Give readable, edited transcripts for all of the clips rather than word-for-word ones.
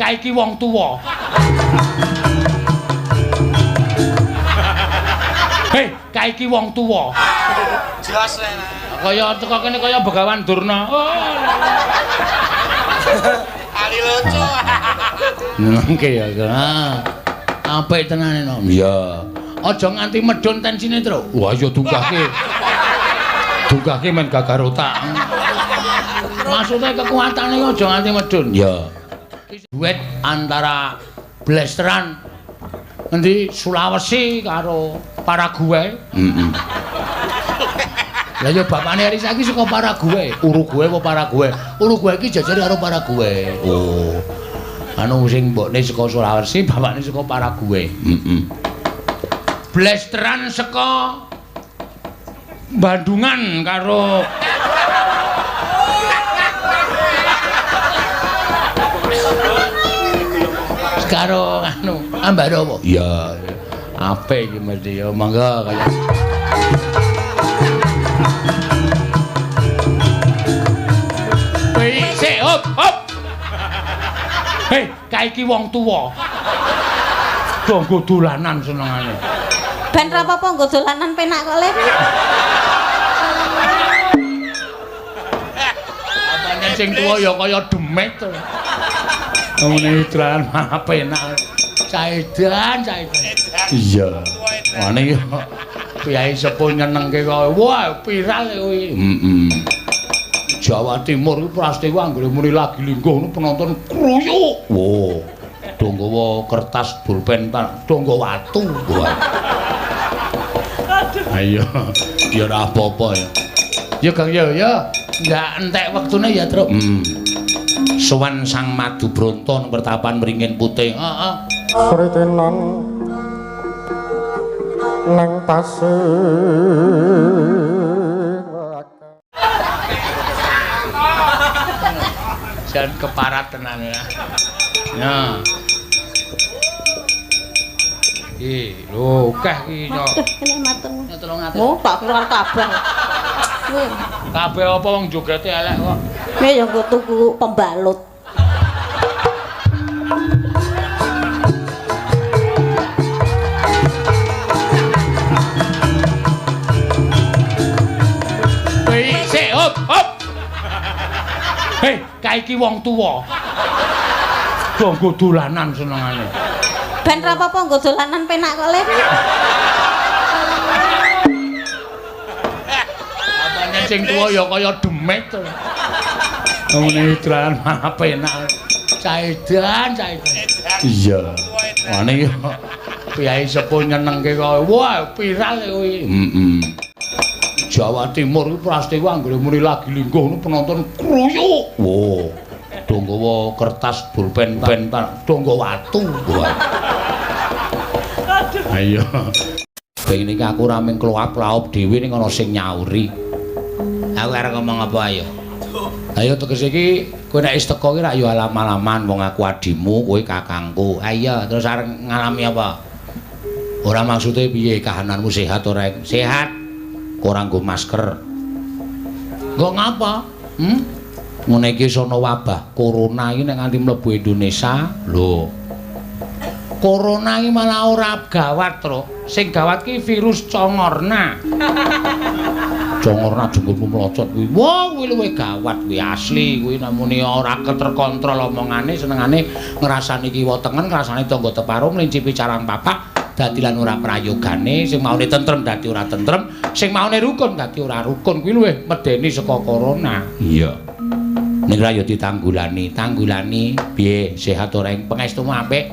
Kae iki wong tuwa. Hei, kae iki wong tuwa. Jos Kaya teko kene kaya Begawan Durna. Oh. Ali lucu. Nengke ya. Ah. Apik tenane no. Iya. Aja nganti medhun tensine, Tru. Wah, ya dunggahke. Dunggahke men gagar otak. Maksudnya kekuatane aja nganti medhun. Ya. Duet antara blesteran ngendi Sulawesi karo Paraguay. Heeh. Lah ya bapakne Arisa iki saka Paraguay. Uruguay apa Paraguay? Uruguay iki jajare karo Paraguay. Oh. Anu sing mbokne saka Sulawesi, bapakne saka Paraguay. Heeh. Blesteran saka Bandungan karo karo anu Ambarawa. Iya. Apik iki mesti ya monggo kaya. Hei, sik hop hop. Hei, kae iki wong tuwa. Do nggo dolanan senengane. Ben ra apa-apa nggo dolanan penak kok, Le. Apane sing tuwa ya kaya demit to. Ngene dolanan malah penak. Caedan, caedan. Iya. Ane priyayi sepuh nyenengke kaya wah viral kuwi. Heeh. Jawa Timur kuwi prastiwa anggere muni lagi lingguh ngono penonton kruyuk. Wo. Do nggawa kertas bolpen do nggawa watu. Wah. Ayo, ya ora apa-apa ya. Ya Kang ya ya, ndak entek wektune ya, Truk. Sowan Sang Madu Bronto nang pertapan Wringin Putih. Heeh. Sritenan nang pasir. Jan keparat tenan ya. Ya. Iki lho akeh iki yo. Aduh, kene matur. 300. Oh, tak kira kabeh. Kowe. Kabeh apa wong jogete elek kok. Kowe ya nggo tuku pembalut. Hei, sik hop hop. Hei, kae iki wong tuwa. Do nggo dolanan senengane. Ben ra apa-apa nggo dolanan penak kok, Le. Apane sing tuwa ya kaya demit to. Ngene dolanan malah penak. Caedan, caedan. Iya. Ane priyayi sepuh nyenengke kaya wah viral kuwi. Heeh. Jawa Timur kuwi prastiwa anggere muni lagi lingguh ngono penonton kruyuk. Wo. Do nggawa kertas bolpen pen do nggawa watu. Wah. Ayo. Pengen iki aku ora mung kloap-kloap dhewe ning ana sing nyauri. Aku arep ngomong apa ayo? Ayo tegese iki kowe nek wis teko ki rak yo alam-alaman wong aku adimu, kowe kakangku. Ayo terus arep ngalami apa? Ora maksude piye kahananmu sehat ora? Sehat. Ora nggo masker. Nggo ngapa? Ngene iki sono wabah corona iki nek nganti mlebu Indonesia, lho. Corona iki malah ora gawat, Truk. Sing gawat ki virus congorna. Congorna jengkulmu mlocot kuwi. Wah, kuwi luwih gawat kuwi asli kuwi namune ora terkontrol omongane, senengane ngrasani kiwa tengen, ngrasani tangga teparo, mlincipi carang papak. Dadi lan ora prayogane, sing maune tentrem dadi ora tentrem, sing maune rukun dadi ora rukun, kuwi luwih medeni saka corona. Iya. Ning ra ya ditanggulani, tanggulani piye sehat ora ing pangestumu apik.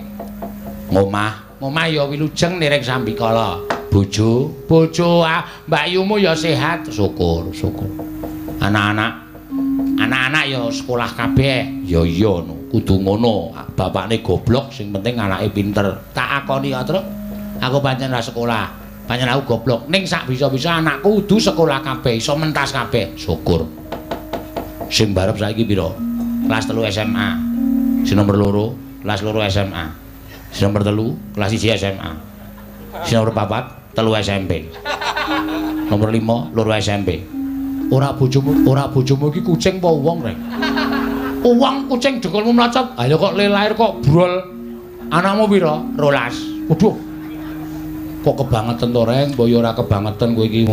Ngomah, ngomah ya wilujeng niring sambikala. Bojo, bojo ah, mbakyumu ya sehat, syukur, syukur. Anak-anak, anak-anak ya sekolah kabeh. Ya iya no, kudu ngono. Bapakne goblok sing penting anake pinter. Tak akoni ya, Truk. Aku pancen ora sekolah, pancen aku goblok. Ning sak bisa-bisa anakku kudu sekolah kabeh, iso mentas kabeh. Syukur. Sing barep saiki pira? Kelas 3 SMA. Sing nomor 2, kelas 2 SMA. Sing nomor 3, kelas 1 SMA. Sing nomor 4, 3 SMP. Nomor 5, 2 SMP. Ora bojomu iki kucing apa wong, Rek? Uwong kucing dengkulmu mlocot. Ayo kok le lahir kok brol. Anakmu pira? 12. Waduh. Kok kebangetan to, Reng? Mbok ya ora kebangetan kowe iki.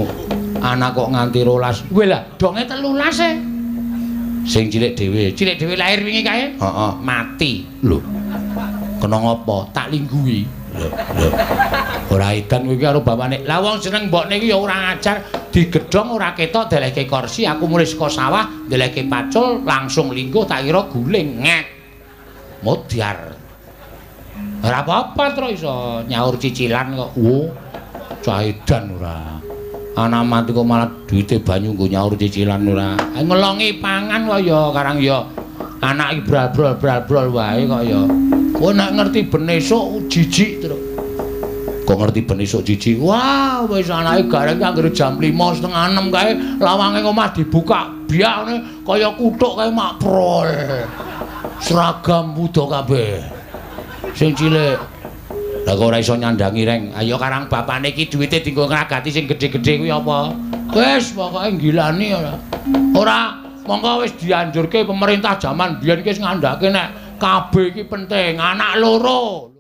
Anak kok nganti 12. Weh lah, donge 13 e. Sing cilik dhewe. Cilik dhewe lahir wingi kae? Heeh, mati. Lho. Kena ngopo? Tak lingguhi. Lho, lho. Ora edan kowe iki karo bapakne. Lah wong jeneng mbokne iki ya ora ngajar, digedhong ora ketok delehke kursi, aku mulih saka sawah, delehke pacul, langsung lingguh tak kira guling ngek. Modyar. Ora apa-apa tro iso nyaur cicilan kok. Wo, cah edan ora. Anak mati kok malah duwite banyu nggo nyaur cicilan ora. Ngelongi pangan kok ya karang ya. Anak iki bral-brol wae kok ya. Kowe nek ngerti ben esuk jijik tro. Kok ngerti ben esuk jijik? Wah, wis anake gareng anggere jam 5:30 kae lawange omah dibuka biak ngene kaya kuthuk kae mak prol. Seragam wuda kabeh. Sing cilik. Lah kok ora iso nyandangi, Reng. Ayo karang bapane iki duwite dienggo ngragati sing gedhe-gedhe kuwi apa? Wis pokoke nggilani ora. Ora, mongko wis dianjurke pemerintah jaman biyen ki wis ngandhake nek KB iki penting, anak loro.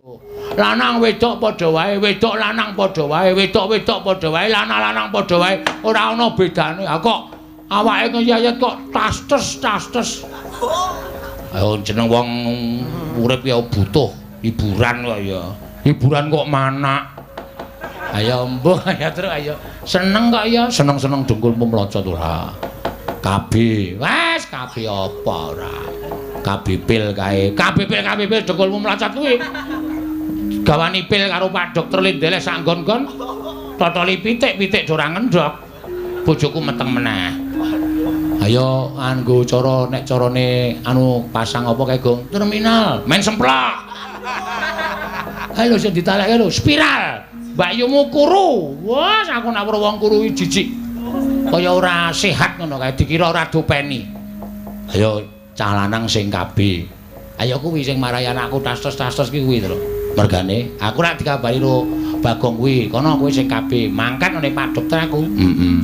Lanang wedok padha wae, wedok lanang padha wae, wedok-wedok padha wae, lanang-lanang padha wae, ora ana bedane. Ha kok awake ngeyayet kok tas-tes. Ayo jeneng wong urip ya butuh hiburan kok ya. Hiburan kok manak. Ayo mbuh ya terus ayo. Seneng kok ya, seneng-seneng dengkulmu mlocot ora. KB. Wes KB apa ora? KB pil kae. KB pil dengkulmu mlocot kuwi. Gawani pil karo Pak Dokter Lindele sak nggon-nggon. Totoli pitik-pitik ora ngendhok. Bojoku meteng meneh. Ayo nganggo cara nek carane anu pasang apa kae, Gong? Terminal, main semplok. Ayo sing ditalekke lho, spiral. Mbakyumu kuru. Wah, aku nek weruh wong kuru iki jijik. Kaya ora sehat ngono kae, dikira ora dopeni. Ayo cah lanang sing KB. Ayo kuwi sing marai anakku tas-tas ki kuwi lho. Mergane aku nek dikabari ro Bagong kuwi, kono kuwi sing KB. Mangkat ngene Pak Dokter aku. Heeh.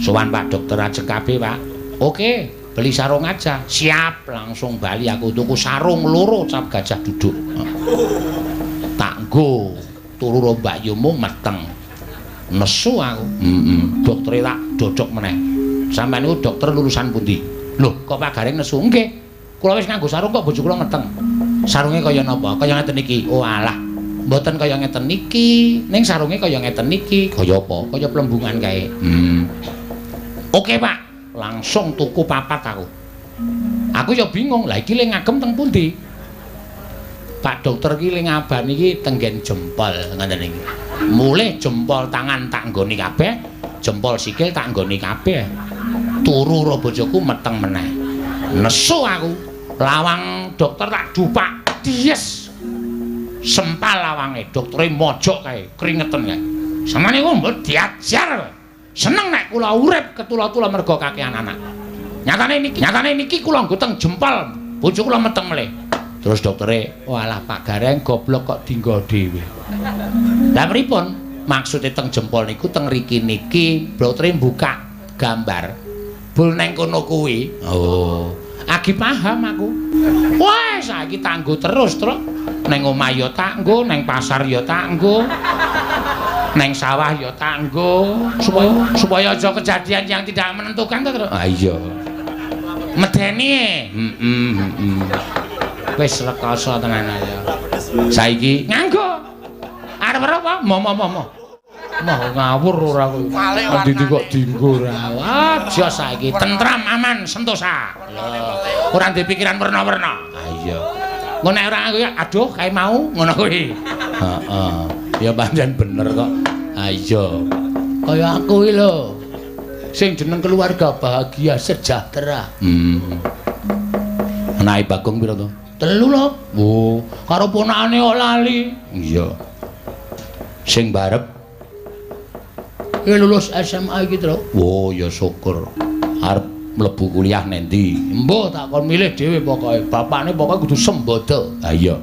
Sowan Pak Dokter ajeng KB, Pak. Oke, beli sarung aja. Siap, langsung bali aku tuku sarung loro cap gajah duduk. Tak nggo turu ro mbakyumu meteng. Nesu aku. Heeh. Doktere tak dodok meneh. Sampeyan niku dokter lulusan pundi? Lho, kok Pak Gareng nesu? Nggih. Kula wis nganggo sarung kok bojo kula meteng. Sarunge kaya napa? Kaya ngeten iki. Oh alah. Mboten kaya ngeten iki. Ning sarunge kaya ngeten iki. Kaya apa? Kaya plembungan kae. Oke, Pak. Langsung tuku papat aku. Aku ya bingung. Lah iki le ngagem teng pundi? Pak dokter iki le ngabani iki tenggen jempol ngoten iki. Mulih jempol tangan tak nggoni kabeh, jempol sikil tak nggoni kabeh. Turu ro bojoku meteng meneh. Nesu aku. Lawang dokter tak dupak. Dies. Sempal lawange, doktere mojok kae, kringeten kae. Samane niku mbok diajar. Seneng nek kula urip ketula-tula mergo kakean anak. Nyatane niki kula nggo teng jempol, bojo kula meteng melih. Terus doktere, walah Pak Gareng goblok kok dinggo dhewe. Lah pripun? Maksude teng jempol niku teng riki niki, doktere buka gambar. Bul neng kono kuwi. Oh, agi paham aku. Wah, saiki tanggo terus, Tru. Neng omah ya tanggo, neng pasar ya tanggo. Neng sawah ya tanggo, supaya aja kejadian yang tidak menentukan to, Tru. Ah iya. Medeni. Heeh, Wis rekoso tenan ayo. Saiki nganggo. Arep apa? Mo. Moh ngawur ora kowe. Endi kok dinggo ora. Aja saiki tentram aman sentosa. Ora ndek pikiran werna-werna. Ha iya. Engko nek ora nganggo aduh kae mau ngono kuwi. Heeh. Ya pancen bener kok. Ha iya. Kaya aku iki lho. Sing jeneng keluarga bahagia sejahtera. Anake Bagong pira to? 3 lho. Oh, karo ponakane kok lali. Iya. Sing barep iki lulus SMA iki, Tru. Oh, ya syukur. Arep mlebu kuliah nendi? Embuh tak kon milih dhewe pokoke. Bapakne pokoke kudu sembodo. Ha iya.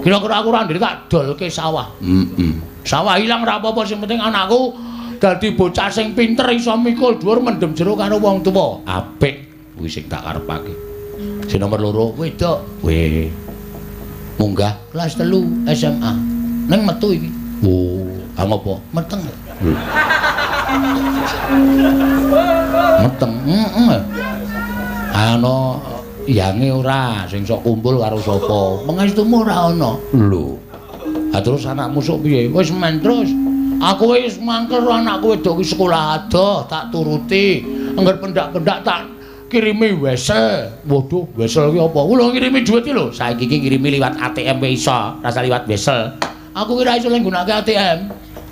Kira-kira aku ora ndek tak dolke sawah. Heeh. Sawah ilang ora apa-apa, sing penting anakku dadi bocah sing pinter iso mikul dhuwur mendem jero karo wong tuwa. Apik kuwi sing tak karepake. Sing nomor 2 wedok. Weh. Munggah kelas 3 SMA. Neng metu iki. Oh, ha ngopo? Meteng. Meteng. Heeh. Ana yange ora sing sok kumpul karo sapa? Pengestumu ora ana. Lho. Ha terus anakmu sok piye? Wis men terus. Aku wis mangkel karo anakku wedok ki sekolah adoh, tak turuti. Angger pendak-pendak tak kirimi wesel. Waduh, wesel ki apa? Ku lho ngirimi dhuwit ki lho. Saiki ki ngirimi liwat ATM wae iso, rasa liwat wesel. Aku ki ora iso lek nggunakake ATM.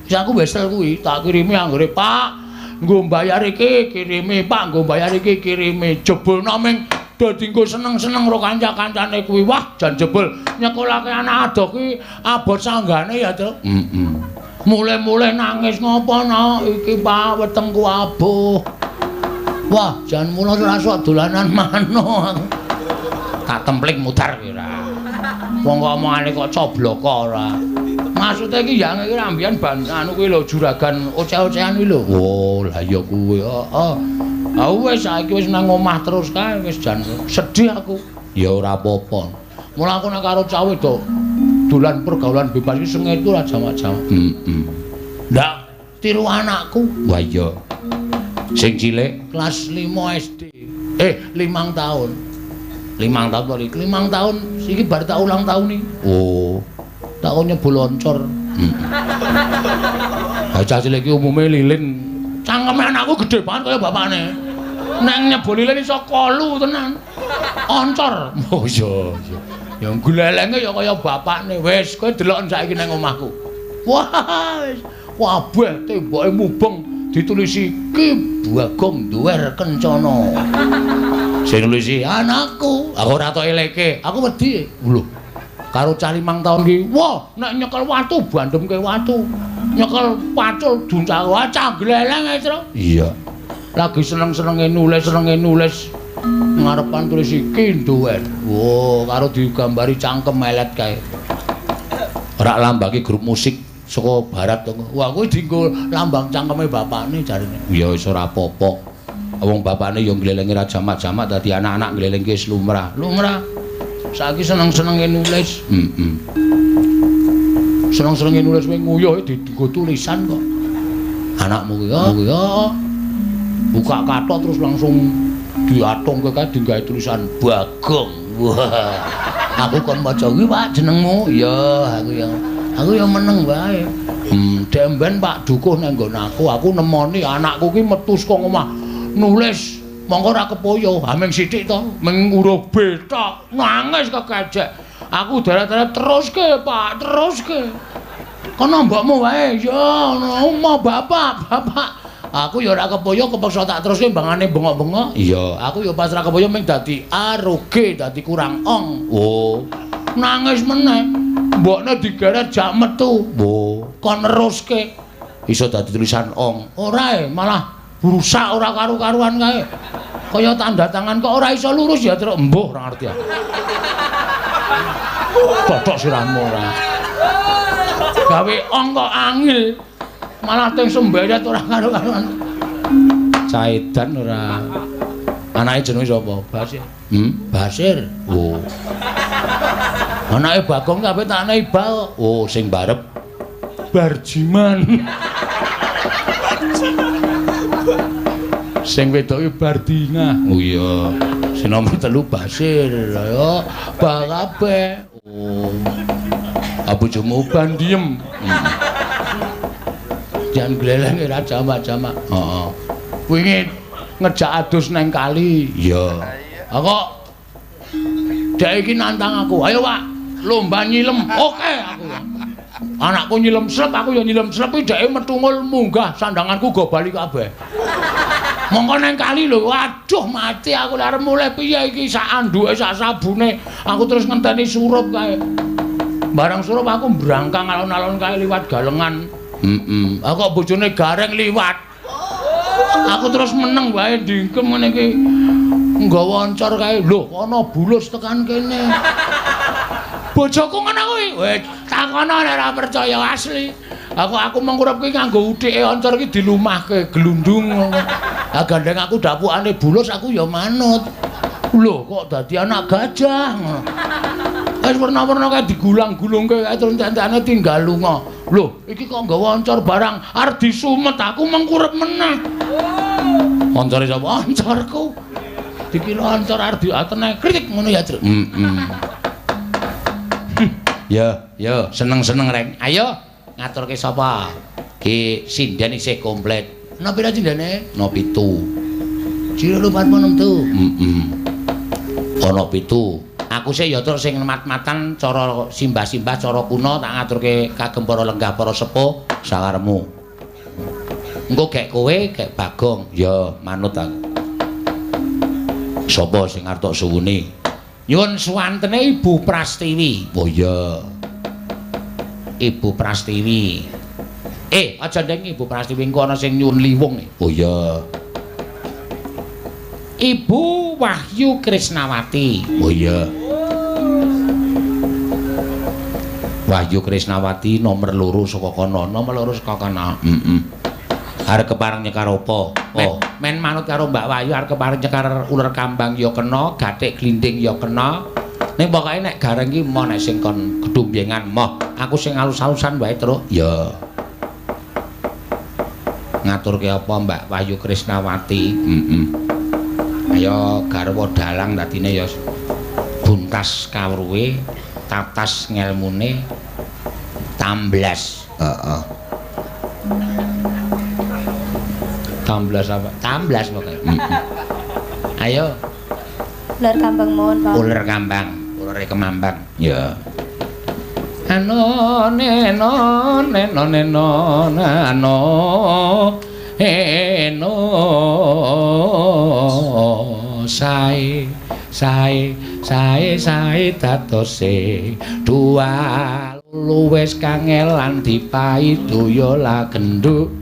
Wis aku wesel kuwi tak kirimi anggere Pak, nggo mbayar iki kirimi, Pak nggo mbayar iki kirimi. Jebul naming dadi nggo seneng-seneng karo kanca-kancane kuwi. Wah, jan jebul nyekolahke anak adoh kuwi abot sanggane ya, Truk. Heeh. Mulih-mulih nangis ngopo no iki Pak wetengku abuh. Wah, jan mula ora sok dolanan manuk. Tak templing mutar kuwi ora. Wong kok omongane kok cobloko ora. Maksude iki yang iki rambian ban anu kuwi lho juragan oceh-ocehan kuwi lho. Oh, lah ya kuwi. Heeh. Ha wis saiki wis nang omah terus kae wis jan sedih aku. Ya ora apa-apa. Mula aku nek karo cah wedok dolan pergaulan bebas iki sengetu ora jamak-jamak. Heeh. Ndak tiru anakku. Wah iya. Sing cilik kelas 5 SD. 5 tahun. 5 tahun kali. 5 tahun iki bar tak ulang tahun iki. Oh. Tak kon nyebul oncor. Heeh. Cah cilik iki umume lilin. Cangkeme anakku gedhe banget kaya bapakne. Nek nyebul lilin iso kolu tenan. Oncor. Oh iya iya. Ya glelenge ya kaya bapakne. Wis kowe delok saiki nang omahku. Wah wis kabeh temboke mubeng ditulisi Ki Bagong Duwer Kencana. Sing nulisi anakku. Aku ora tok eleke. Aku wedi. Lho. Karo cah 5 tahun ki, wah nek nyekel watu bandemke watu. Nyekel pacul duncak wah cah gleleng ae, Tru. Iya. Lagi seneng-senenge nulis, senenge nulis. Ngarepan tulis iki Duwer. Wo, karo digambari cangkem melet kae. Ora lambangke grup musik saka barat to. Wah, kuwi dienggo lambang cangkeme bapakne jarene. Ya wis ora apa-apa. Wong bapakne ya nglelengi ra jamak-jamak dadi anak-anak nglelengke wis lumrah. Lumrah. Saiki seneng-senenge nulis. Heeh. Seneng-senenge nulis kowe nguyuh dienggo tulisan kok. Anakmu kuwi ya. Buka kathok terus langsung diatungke kae digawe tulisan Bagong. Wah. Aku kon maca kuwi Pak jenengmu. Ya, aku ya. Aku ya meneng wae. Demben Pak Dukuh nang nggon aku nemoni anakku ki metu saka omah nulis. Mongko ora kepoyo, haming sithik to, ming huruf B tok, nangis kekejek. Aku deret-deret teruske, Pak, teruske. Kono mbokmu wae, ya ngono, bapak, bapak. Aku ya ora kepoyo kepeksa tak teruske mbangane bengok-bengok. Iya, aku ya pas ora kepoyo ming dadi A ro G, dadi kurang ong. Oh. Nangis meneh. Mbokne digeret jak metu. Oh, kon neruske. Iso dadi tulisan ong. Ora e, malah rusak ora karu-karuan kae. Kaya tanda tangan kok ora iso lurus ya, Truk. Embuh ora ngerti aku. Bothok sirahmu ora. Gawe ong kok angil. Malah teng semberet ora karu-karuan. Caidan ora. Anake jenenge sapa? Basir. Basir. Oh. Anake Bagong kabeh tak ane Ibal. Oh, sing barep Barjiman. Sing wedok iki Bardingah. Oh iya. Sing nomor 3 Basir. Ayo bal kabeh. Oh. Bojomu bandiem. Jan gleleng ora jamak-jamak. Heeh. Wingi ngejak adus nang kali. Iya. Ha kok dek iki nantang aku. Ayo, Pak, lomba nyilem. Oke aku. Anakku nyilem slep, aku ya nyilem slep iki dheke metungul munggah sandanganku go bali kabeh. Mongko nang kali lho. Waduh mati aku lha arep mulih piye iki sak anduke sak sabune. Aku terus ngenteni surup kae. Barang surup aku mbrangkang alon-alon kae liwat galengan. Heeh. Aku kok bojone gareng liwat. Aku terus meneng wae dingkem ngene iki. Nggawa oncor kae. Lho, ana bulus tekan kene. Bojoku ngono kuwi. Wis takono nek ora percaya asli. Aku mengkurep kuwi nganggo uthike oncor iki dilumahke glundung ngono. Lah gandeng aku dapukane bulus aku ya manut. Lho kok dadi anak gajah ngono. Wis werna-werna kae digulang-gulungke kae terus entek-entekane tinggal lunga. Lho, iki kok nggawa oncor barang arep disumet aku mengkurep meneh. Oncore sapa? Oncorku. Dikira oncor arep diatene kritik ngono ya, Truk. Heeh. Ya, ya, seneng-seneng reng. Ayo ngaturke sapa? Ki sinden isih komplit. Ana pira sindene? Ana 7. 1 2 4 6 7. Heeh. Ana 7. Aku sih ya terus sing mat-matan cara simbah-simbah cara kuno tak ngaturke kagem para lenggah para sepuh sakaremu. Engko gek kowe, gek Bagong, ya manut aku. Sapa sing arep tok suwuni? Nyuwun suwantene Ibu Prastiwi. Oh iya. Ibu Prastiwi. Aja ndeng Ibu Prastiwi engko ana sing nyuwun liwung. Oh iya. Ibu Wahyu Krisnawati. Oh iya. Wahyu Krisnawati nomor 2 saka kono, nomor 2 saka kono. Heeh. Arep kepareng nyekar apa? Oh, men manut karo Mbak Wahyu arep kepareng nyekar uler kambang ya kena, gathik glinding ya kena. Ning pokoke nek gareng ki moh nek sing kon gedhumbyengan moh. Aku sing alus-alusan wae, Truk. Ya. Ngaturke apa Mbak Wahyu Krisnawati? Heeh. Ayo garwa dalang dadine ya buntas kawruhe, tatas ngelmune, tamblas. Heeh. Tamblas apa? Tamblas pokoke. Ayo. Uler kambang mohon, Pak. Uler kambang, ulere kemambang. Ya. Ano neno neno neno nano eno sae sae sae sae dadose dua luwes kangelan dipaidu ya la genduk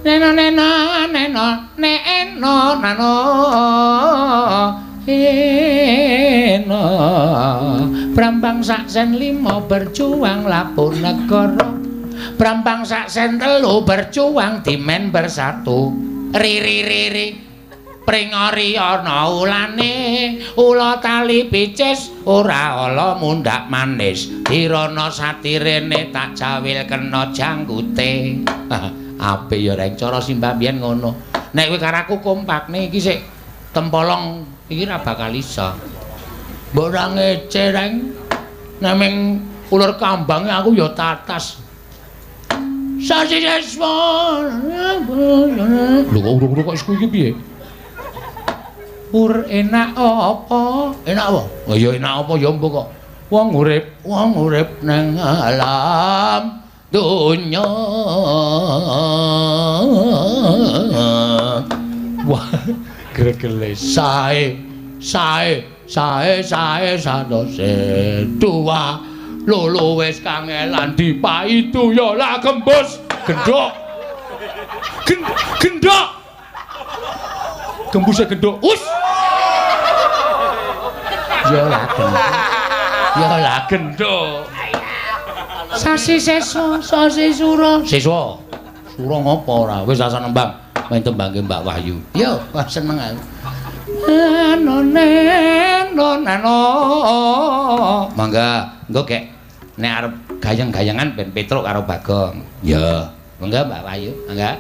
neno neno neno neno nano eno Brambang sak sen 5 berjuang lapun negara Brambang sak sen 3 berjuang dimen bersatu riri riri pringori ana ulane ula tali picis ora ala mundhak manis dirana satirene tak jawil kena janggute. Apik ya reng cara simbah biyen ngono. Nek kowe karo aku kompakne iki sik tempolong iki ora bakal iso. Mbok ora ngece reng. Nek ming uler kambange aku ya tatas. Sasi seswa. Lho kok urung-urung kok isku iki piye? Ur enak apa? Enak apa? Oh ya enak apa ya mbok kok. Wong urip nang alam donya. Wah, gregele sae sae sae sae sanose dua lolo wis kangelan dipaidu ya lah gembus gendhok. Gendhok. Gembuse gendhok. Us. Ya lah gendhok. Ya lah gendhok. Sasi seswa, sasi sura. Seswa. Sura ngopo ora? Wis asa nembang. Main tembangke Mbak Wahyu. Yo, wah seneng aku. Ano neno nano. Mangga, engko gek nek arep gayeng-gayengan ben Petruk karo Bagong. Ya, mangga Mbak Wahyu, mangga.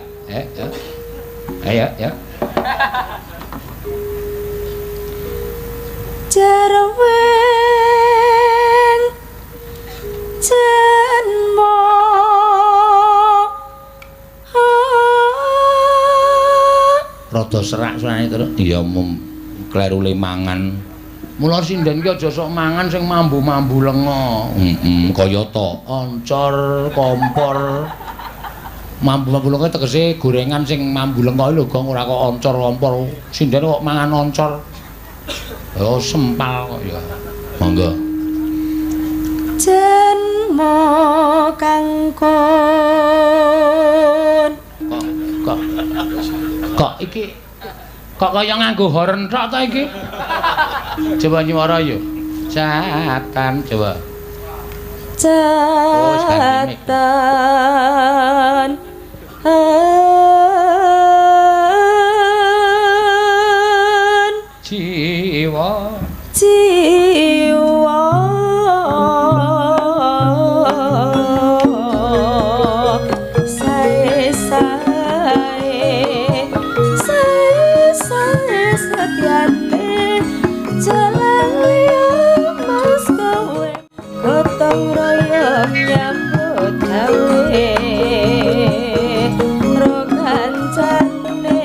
Ayo, ya. Jarweng jenmo rada serak suarane terus. Iya mum klerule mangan. Mula sinden ki aja sok mangan sing mambu-mambu lenga. Heeh, kaya ta oncor, kompor. Mambu-mambu lenga tegese gorengan sing mambu lenga lho, Gong, ora kok oncor kompor. Sinden kok mangan oncor. Oh, sempal kok ya. Monggo. Jenmo kangkon. Kok kok iki kok kaya nganggo horn tok ta iki? Coba nyuwara yo. Catan coba. Catan. Jiwa jiwa sae sae sae sae setyane jalan liya mas kowe gotong royong nyambut gawe ro kancane.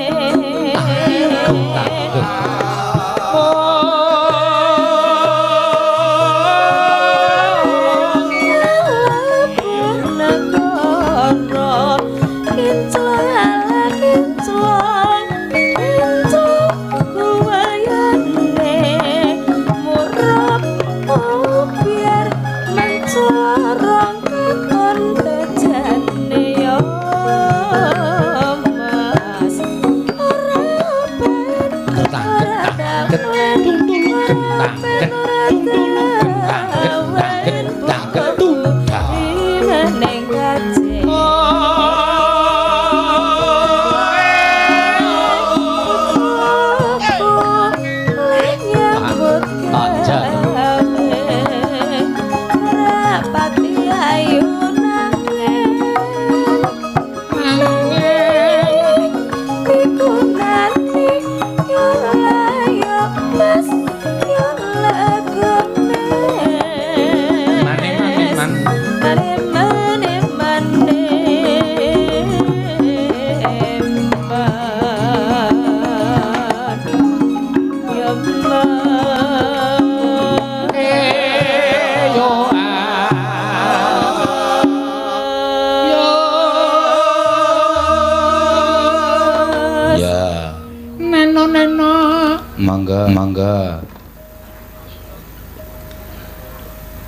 Mangga, mangga.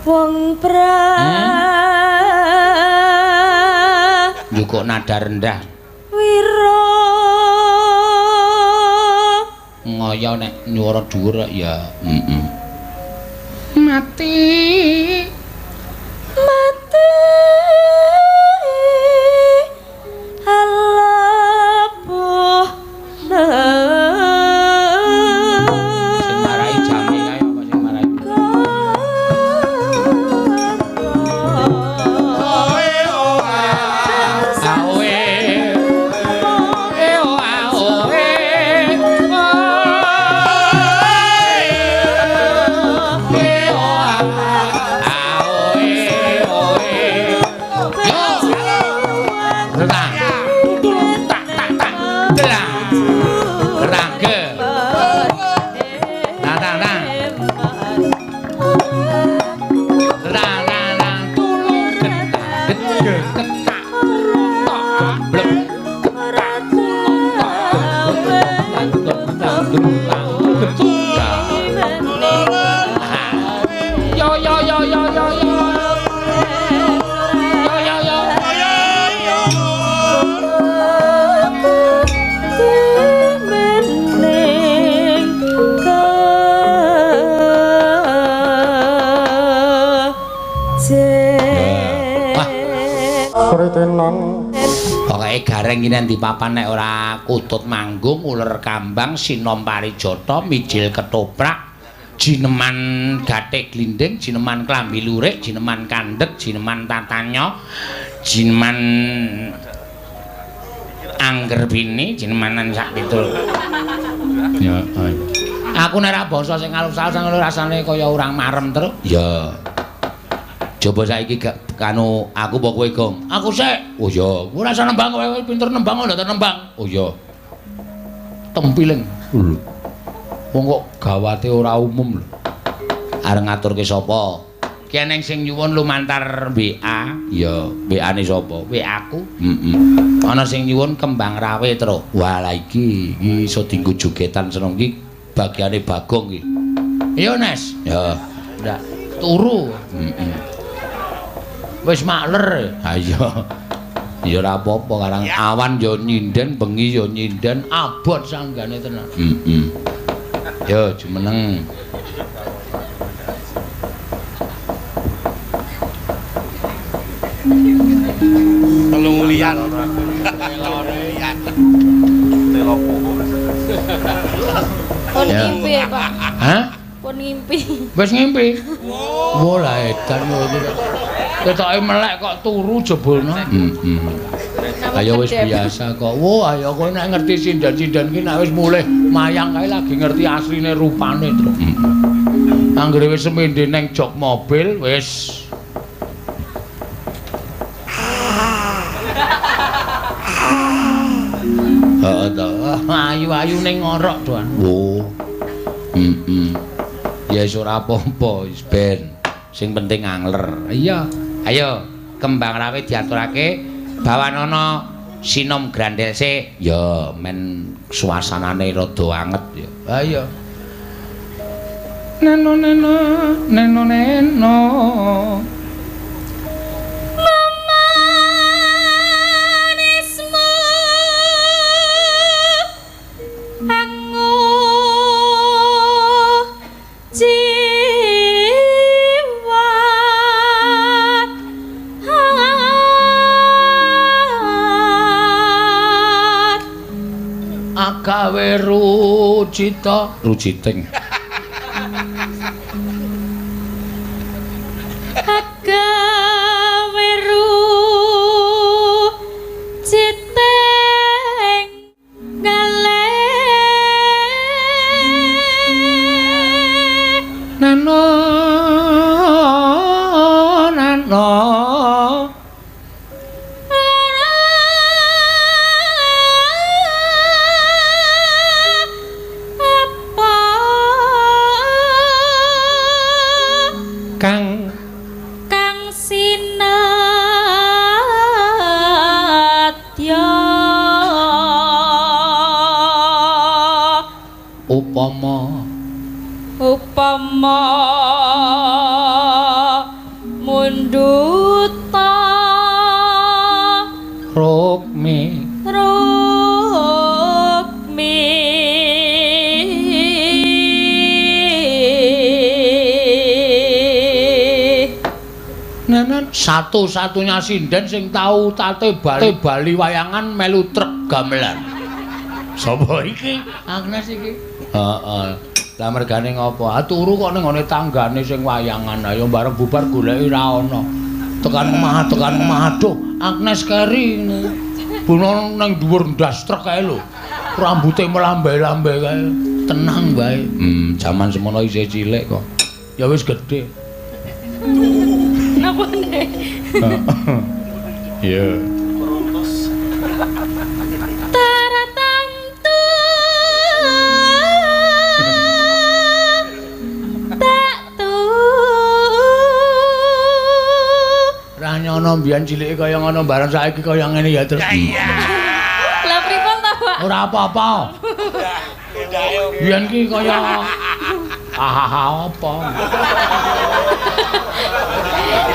Wong pra njukuk nada rendah. Wira ngoyo nek nyuwara dhuwur ya. Heeh. Mati. Mati. Alapuh. Sing marai jame kae apa sing marai? Pokoke gareng iki nang papan nek ora kutut manggung, uler kambang, sinom parijata, mijil ketoprak, jineman gathik glinding, jineman klambi lurik, jineman kandhek, jineman tatanya, jineman angger bini, jinemanan sak pitul. Ya, aku nek ora basa sing alus-alus ngono rasane kaya urang marem terus. Ya. Coba saiki gak kanu aku apa kowe, Gong? Aku sik. Oh iya, kowe ora usah nembang, kowe pinter nembang kok ndak nembang. Oh iya. Tempiling. Lho. Wong kok gawate ora umum lho. Arep ngaturke sapa? Ki eneng sing nyuwun lumantar WA. Ya, WA-ne sapa? WA aku. Heeh. Ana sing nyuwun kembang rawe, Tru. Wah, lha iki iki iso dienggo jogetan seneng iki bagiane Bagong iki. Iya, Nes. Ya. Ndak turu. Heeh. Wis makler. Ha iya. Ya ora apa-apa karang awan ya nyinden, bengi ya nyinden, abot sanggane tenan. Heeh. Yo jumeneng. Telung liyan. Pun ngimpi ya, Pak. Hah? Pun ngimpi. Wis ngimpi. Wah, lah edan ngono. Ketoke melek kok turu jebulno. Heeh. Ayo wis biasa kok. Wah, ayo kowe nek ngerti sinden-sinden ki nek wis mulih mayang kae lagi ngerti asline rupane, Truk. Anggere wis semende neng jok mobil wis. Heeh to. Ayu-ayu ning ngorok, Doan. Oh. Heeh. Ya wis ora apa-apa, wis ben. Sing penting angler. Iya. Ayo, kembang rawe diaturake bawanana sinom grandel sik. Ya, men suasanane rada anget ya. Ha iya. Neno neno neno neno. Memanismu angu jiwat hat Agawe rucita ruciting. Agawe ruciting ngalih Neno neno. Apa Kang kang sinadya upama upama munduta rukmi rukmi Nenen satu-satunya sinden sing tau tate bali wayangan melu truk gamelan. Sapa iki? Agnes iki. Heeh. Lah mergane ngopo? Ah turu kok ning ngone tanggane sing wayangan. Ayo bareng bubar goleki ra ono. Tekan omah aduh, Agnes keri. Buno nang dhuwur ndas truk kae lho. Rambute melambai-lambai kae. Tenang wae. Jaman semono isih cilik kok. Ya wis gedhe. Napa ne? Iya. Taratamtu tak tu Ra nyono mbiyen cilike kaya ngono bareng saiki kaya ngene ya terus. Lah pripun ta, Pak? Ora apa-apa. Biyen ki kaya hahaha apa.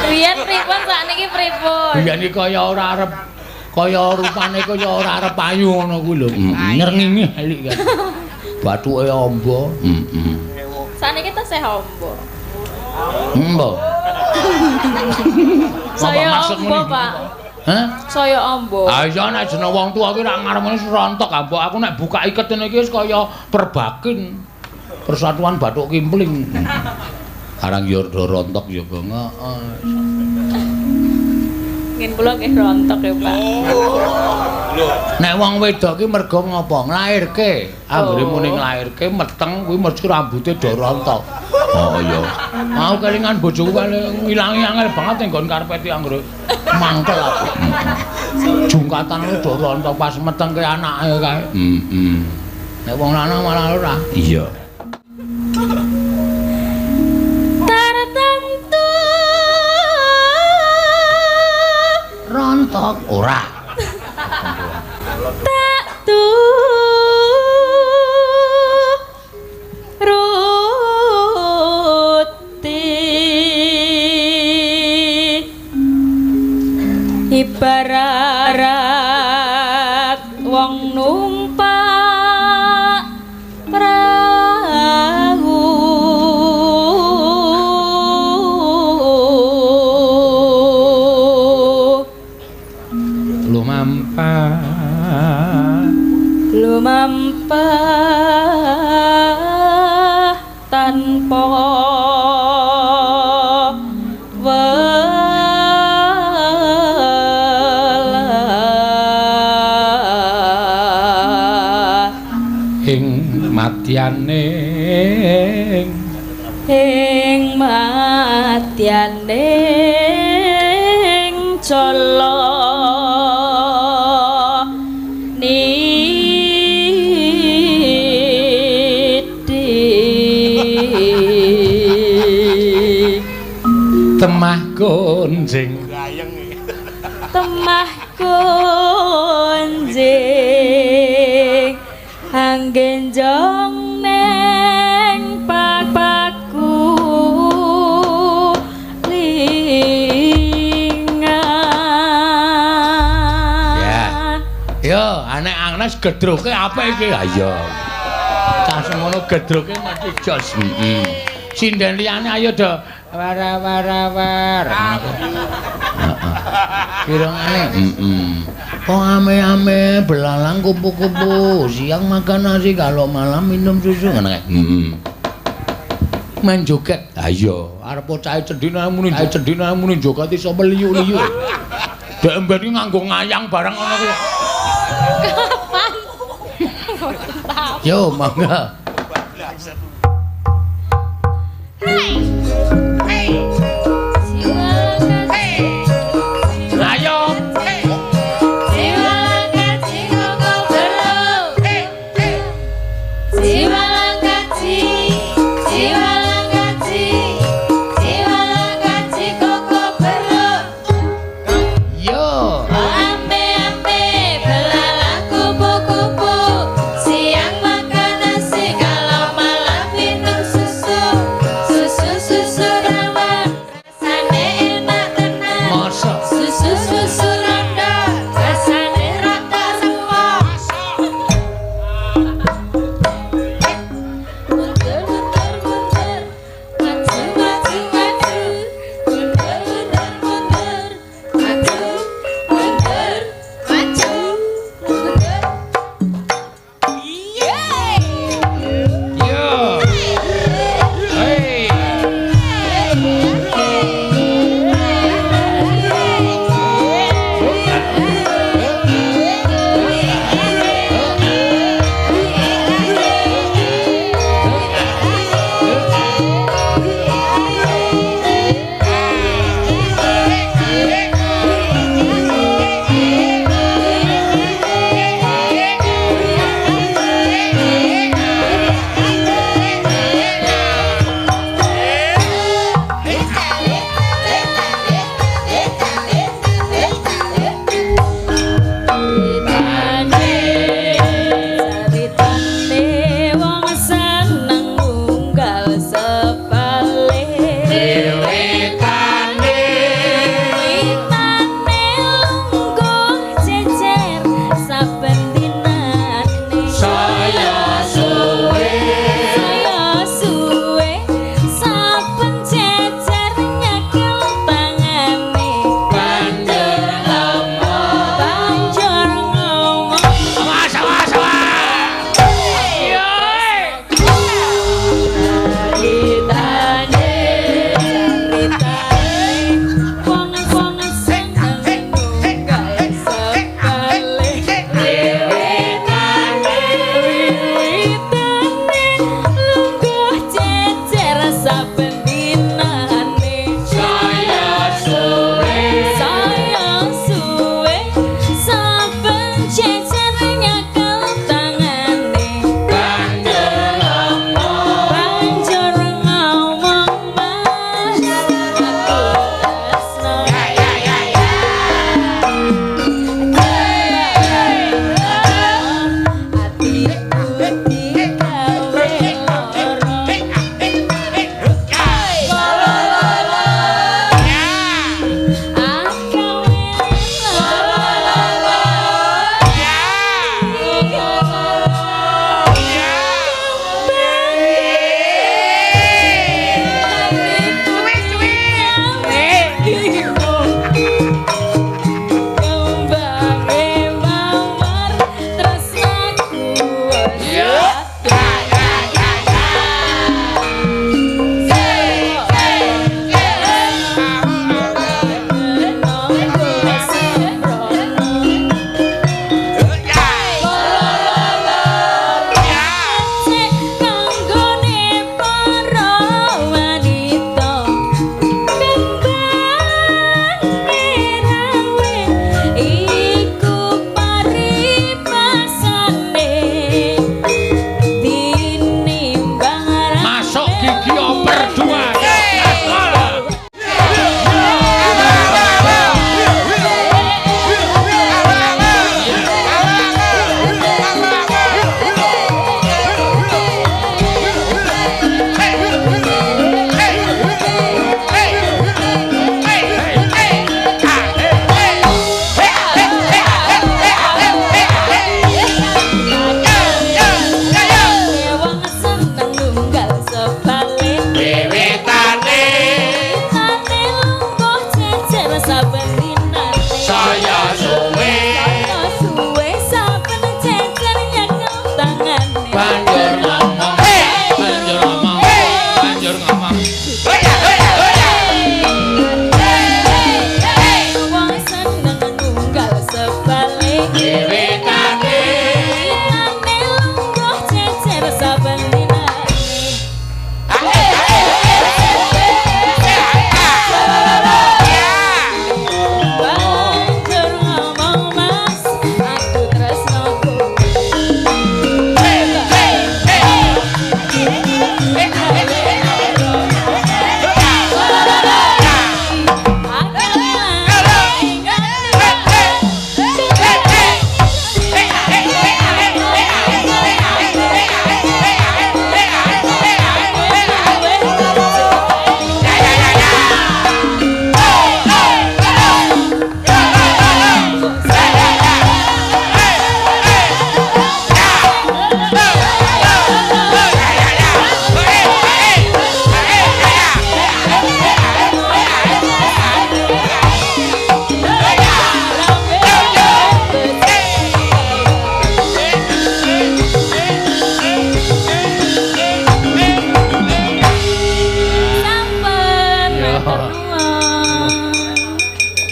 Biyen pripun sakniki pripun? Biyen ki kaya ora arep kaya rupane kaya ora arep ayu ngono kuwi lho. Nyrengingi elik kan. Bathuke amba. Heeh. Sakniki tesih amba. Embo. Saya amba, Pak. Hah? Saya amba. Ah iya nek jeneng wong tuwa ki rak ngarep rontok ambok aku nek buka iket ngene iki wis kaya perbakin. Persatuan Bathuk Kimpling. Karang yo rontok ya Bang. Heeh. Ngen kula nggih rontok ya, Pak. Nek wong wedok ki mergo ngopo? Nglairke. Anggere muni nglairke meteng kuwi mesti rambute do rontok. Oh iya. Mau kelingan bojoku paling ngilangi angel banget ning nggon karpet iki anggere mangkel aku. Jungkatan do rontok pas metengke anake kae. Heeh. Nek wong lanang malah ora. Iya. Tartamtu Rontok ora. Tak tu ruti ibarat wong numpak prahu Lumampah lumampah Tanpa welas Ing madyaning ing madyaning jala niti temah gonjing temah gonjing anggenjong neng papaku lingan. Ya. Yo, anek Agnes gedroke apik iki. Ha iya. Cah semono gedroke mesti jos. Heeh. Sinden liyane ayo do wara-wara-war. Heeh. Pirangane? Heeh. Kok ame-ame belalang kupu-kupu, siang makan nasi kalau malam minum susu ngono kae. Heeh. Main joget. Ha iya, arep bocahe cendhine muni cendhine muni joget iso meliuk-liuk. Dek emben iki nganggo ngayang barang ngono kuwi. Kapan? Yo, mangga. Ayo. Yo.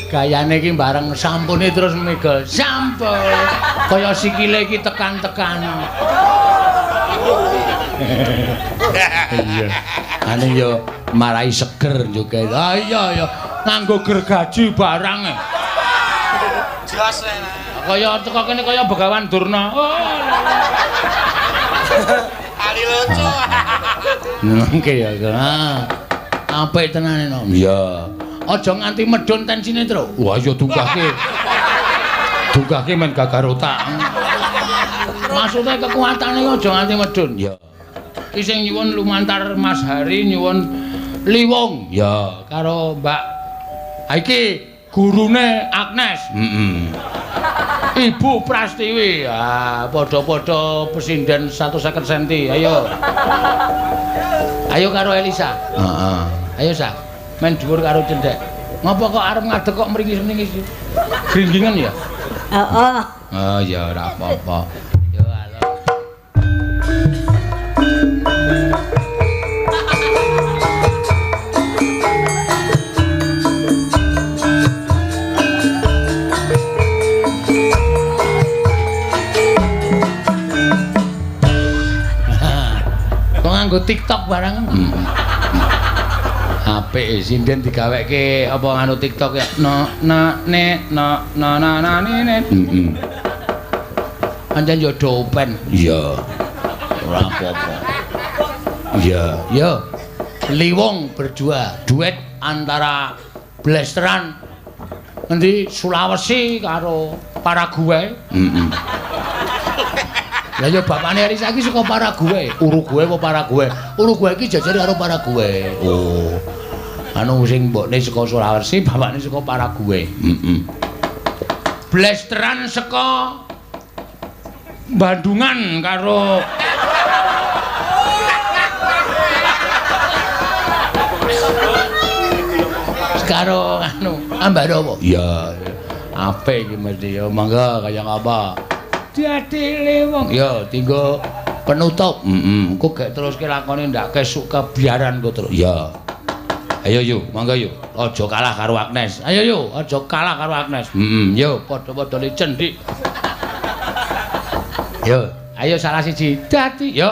Gayane iki bareng sampune terus mega sampun kaya sikile iki tekan-tekan. Iya. Ane yo marai seger juga. Ah iya ya nganggo gergaji barang. Jos. Kaya teko kene kaya Begawan Durna. Oh. Ali lucu. Nengke ya. Apik tenane no. Iya. Aja nganti medhun tensine, Tru. Wah, ya dunggahke. Dunggahke men gagar otak. Maksudnya kekuatane aja nganti medhun. Ya. Iki sing nyuwun lumantar Mas Hari nyuwun Liwung. Ya, karo Mbak. Ha iki gurune Agnes. Heeh. Ibu Prastiwi. Ah, padha-padha pesinden 150 cm. Ayo. Ayo karo Elisa. Heeh. Ayo, Sa. Men dhuwur karo cendhek. Ngopo kok arep ngadeg kok mringis-mringis? Gringgingen ya? Heeh. Oh ya ora apa-apa. Yo halo. Kok nganggo TikTok barang? Apik sinden digaweke apa nganu TikTok ya. No na ne no na na na ne ne. Heeh. Pancen yo dopen. Iya. Ora apa-apa. Iya, yo. Liwung berdua, duet antara Blasteran ngendi Sulawesi karo Paraguay. Heeh. Lah ya bapakne Elisa iki saka Paraguay. Uruguay apa Paraguay? Uruguay iki jajare karo Paraguay. Oh. Anu sing mbokne saka Sulawesi, bapakne saka Paraguay. Heeh. Blasteran saka Bandungan karo karo anu Ambarawa. Iya. Apik iki mesti ya mangga kaya ngapa. Dadi Liwung. Ya, tinggo penutup. Heeh. Engko gek teruske lakone ndak kesuk kebiaran kok terus. Ya. Ayo yo, mangga yo. Aja kalah karo Agnes. Ayo yo, aja kalah karo Agnes. Heeh, yo padha-padha cendik. Yo, ayo salah siji. Dadi yo.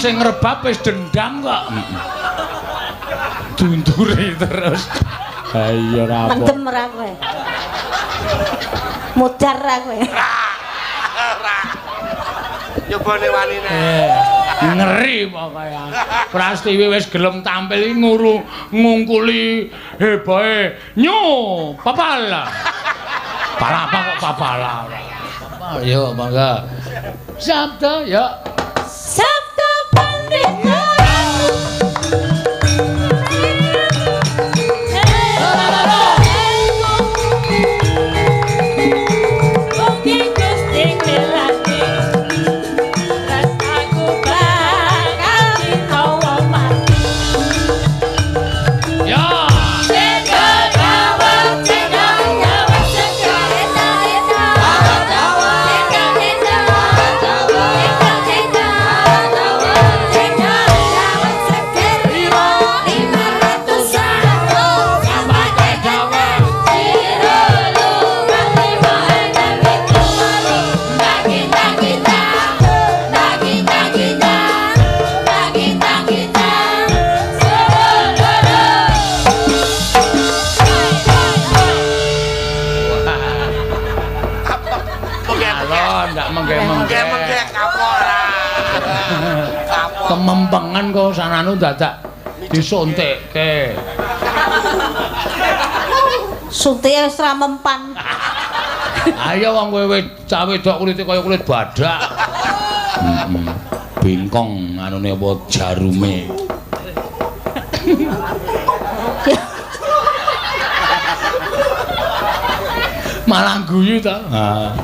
Sing ngrebab wis dendam kok. Dundure terus. Ha iya ora apa. Mendem ra kowe. Mudar ra kowe. Ora. Nyobane wanine. Ngeri pokoke. Prastiwi wis gelem tampil iki nguru ngungkuli hebohe nyu papala. Palapa kok papala. Papal yo mangga. Sabda ya. Sabda pandita. Kemempengan kok sananu dadak disuntikke. Suntike wis ra mempan. Ayo wong kowe cah wedok kulite kaya kulit badak. Bingkong anune apa jarume. Malah guyu ta. Ha.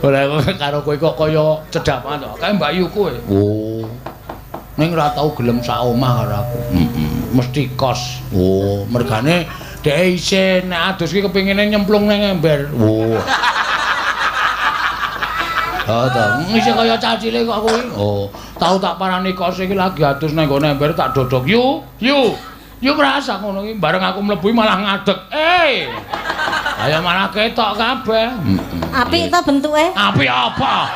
Ora karo kowe kok kaya cedhak banget to. Kae Mbak Yu kowe. Oh. Ning ora tau gelem sak omah karo aku. Mesti kos. Oh, mergane dhek isin nek adus ki kepingine nyemplung nang ember. Oh. Ha ta, isih kaya cah cilik kok kowe. Oh, tau tak parani kos iki lagi adus nang nggone ember tak dodok. Yu, yu. Yu merasa ngono iki bareng aku mlebu malah ngadeg. Eh. Ayo malah ketok kabeh. Apik to bentuke? Apik apa?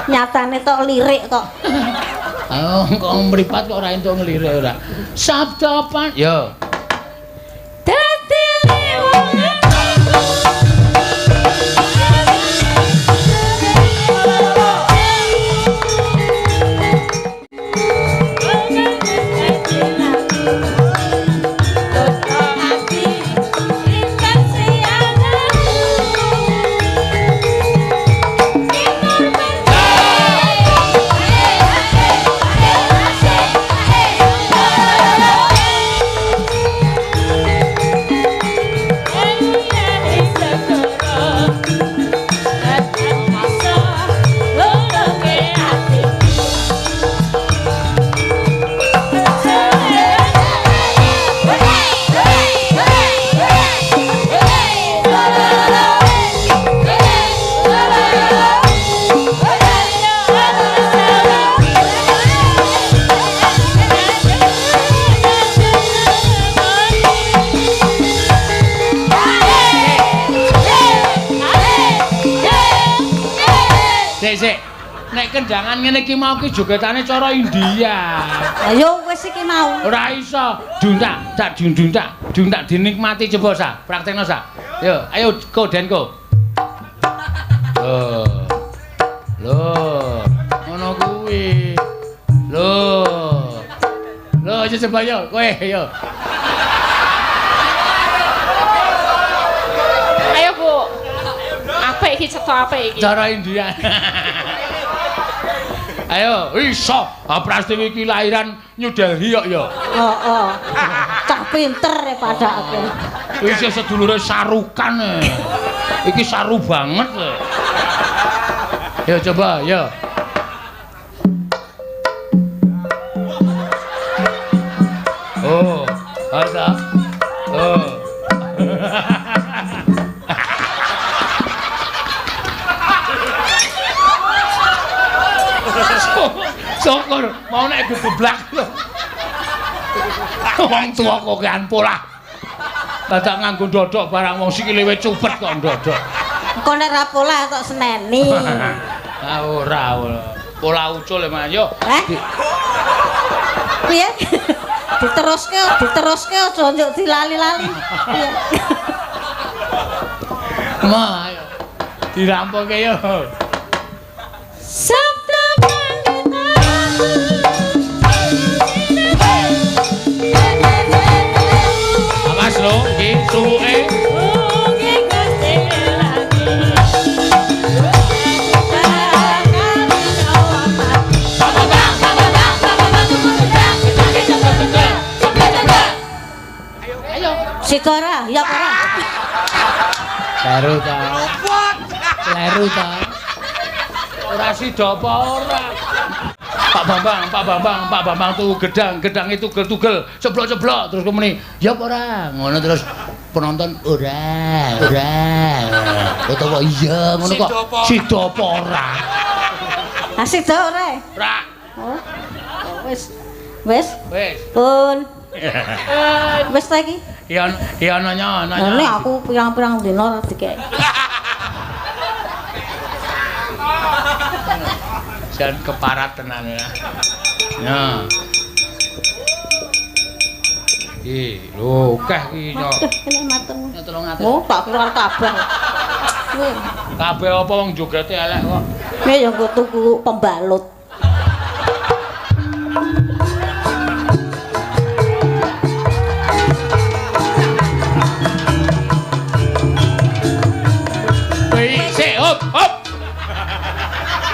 Nyatane tok lirik kok. Oh, kok mripat kok ora entuk nglirik ora. Sabda apa? Yo. Dadi wong Nek kendangan ngene iki mau ki jogetane cara India. Ayo wis iki mau. Ora iso. Duntak, tak dunduntak, duntak dinikmati coba sa, praktekno sa. Yo, ayo ko denko. Lho. Lho, ngono kuwi. Lho. Lho, aja coba yo, kowe yo. Ayo, Bu. Apik iki cetha apik iki. Cara India. Ayo, iso. Prastiwi iki lahiran New Delhi kok ya. Heeh. Cah pinter ya pada aku. Isih sedulure sarukan. Iki saru banget. Yo coba, yo. Oh, ada. Oh. Syukur mau nek geblak lho. Wong tuwa kokean polah. Dadak nganggo ndodok barang wong sikile wis cupet kok ndodok. Engko nek ra polah kok seneni. Ah ora ora. Polah ucul emang yo. Heh. Piye? Diteruske, diteruske aja njuk dilali-lali. Piye? Ma ayo. Dirampungke yo. Sabda Pandita. Sida ora? Ya apa ora? Kleru ta. Kleru ta. Ora sida apa ora. Pak Bambang, Pak Bambang, Pak Bambang tuh gedang, gedang itu tugel-tugel, ceblok-ceblok terus kemuni, ya apa ora? Ngono terus penonton ora, ora. Utawa iya ngono kok. Sida apa ora? Ah sida ora? Ora. Oh. Wis. Wis. Wis. Pun. Wis ta iki? Iya, iya nanya, nanya. Lah aku pirang-pirang dina ora dikek. Jan keparat tenan ya. Ya. Iki lho akeh iki yo. Aduh, kene matur. 300. Oh, tak kira kabeh. Kuwi. Kabeh apa wong jogete elek kok. Nek ya nggo tuku pembalut. Hei, sik, hop, hop.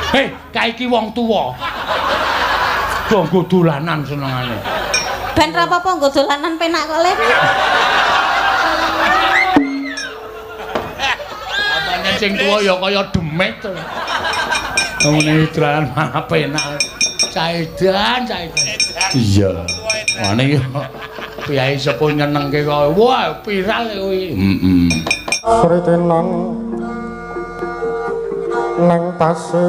Hei, kae iki wong tuwa. Do nggo dolanan senengane. Ben ra apa-apa nggo dolanan penak kok, Le. Apane sing tuwa ya kaya demit. Ngene dolanan malah penak. Caedan, caedan. Iya. Ngene iki piyai sepuh nyenengke kok. Wah, viral kuwi. Heeh. Sritinan nang pasir.